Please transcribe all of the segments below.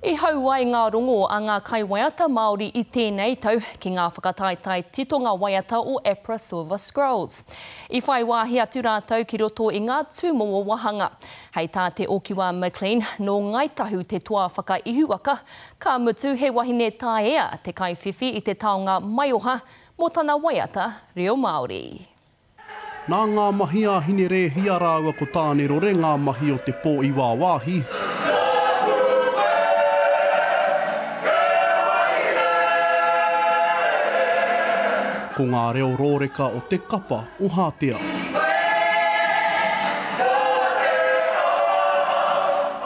I hau ai ngā rongo a ngā kaiwaiata Māori i tēnei tau ki ngā whakataetae titonga waiata o APRA Silver Scrolls. I whai wāhi atu rātou ki roto i ngā tūmomo wāhanga. Hei tā Te Okiwa McLean, nō Ngāi Tahu te toa whakaihuwaka, ka mutu he wahine taea te kaiwhiwhi i te taonga maioha mō tana waiata reo Māori. Nā ngā mahi a Hinerēhia rāua ko Tānerore ngā mahi o te pō i wāwāhi. Ko ngā reo rōreka o te kapa o Hātea.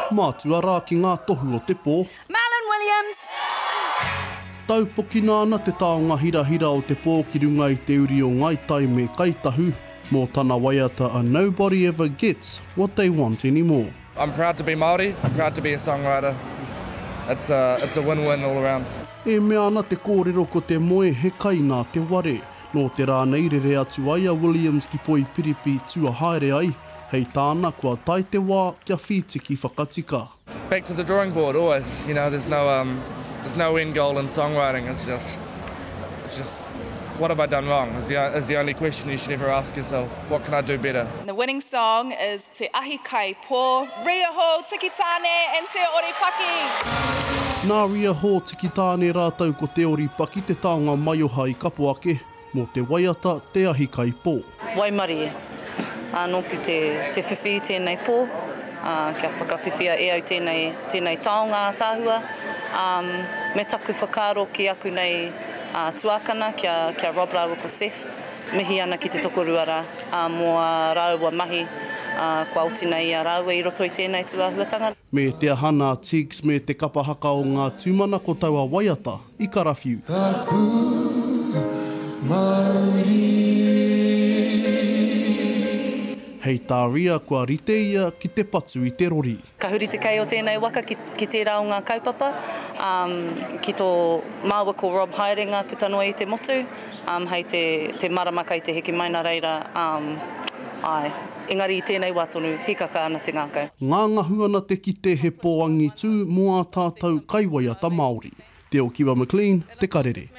Mātua rā ki ngā tohu o te pō. Marlon Williams. Taupokina ana te taonga hirahira o te pō ki runga i te uri o Ngāi Tai me Kai Tahu mō tana waiata a Nobody Ever Gets What They Want Anymore. I'm proud to be Māori, I'm proud to be a songwriter, it's a, it's a win-win all around. E mea ana te kōrero ko te moe he kai nā te ware. Nō te rā nei rere atu ai a Williams ki Poipiripi tua haere ai, hei tāna kua tae te wā kia whītiki whakatika. Back to the drawing board always, you know, there's no um, there's no end goal in songwriting, it's just, it's just what have I done wrong is the, is the only question you should ever ask yourself, what can I do better? And the winning song is Te Ahi Kai Pō, Ria Hall, Tiki Taane and Te Ori Paki. Nā Ria Hall, Tiki Taane rātou ko Te Ori Paki te taonga maioha i kapo ake. Mō te waiata Te Ahi Kai Pō. Waimarie ā, nōku te, te whiwhi i tēnei pō, ā, kia whakawhiwhia e au tēnei, tēnei taonga ātaahua, ā, me taku whakaaro ki aku nei, ā, tuākana, ki a, ki a Rob rāua ko Seth, mihi ana ki te tokorua rā, ā, mō ā rāua mahi, ā, kua oti nei i a rāua i roto i tēnei tūāhuatanga. Me te aha nā Tiggs me te kapa haka o ngā tūmanako taua waiata i karawhiu. Taku mauri. Hei tā Ria kua rite ia ki te patu i te rori. Ka huri te kei o tēnei waka ki, ki tērā o ngā kaupapa, ā, ki tō māua ko Rob haerenga puta noa i te motu, ā, hei te, te marama kei te heke mai nā reira, ā, āe. Engari i tēnei wā tonu, hikaka ana te ngākau. Ngangahu ana te kite he pō angitū mō ā tātou kaiwaiata Māori. Te Okiwa McLean, Te Karere.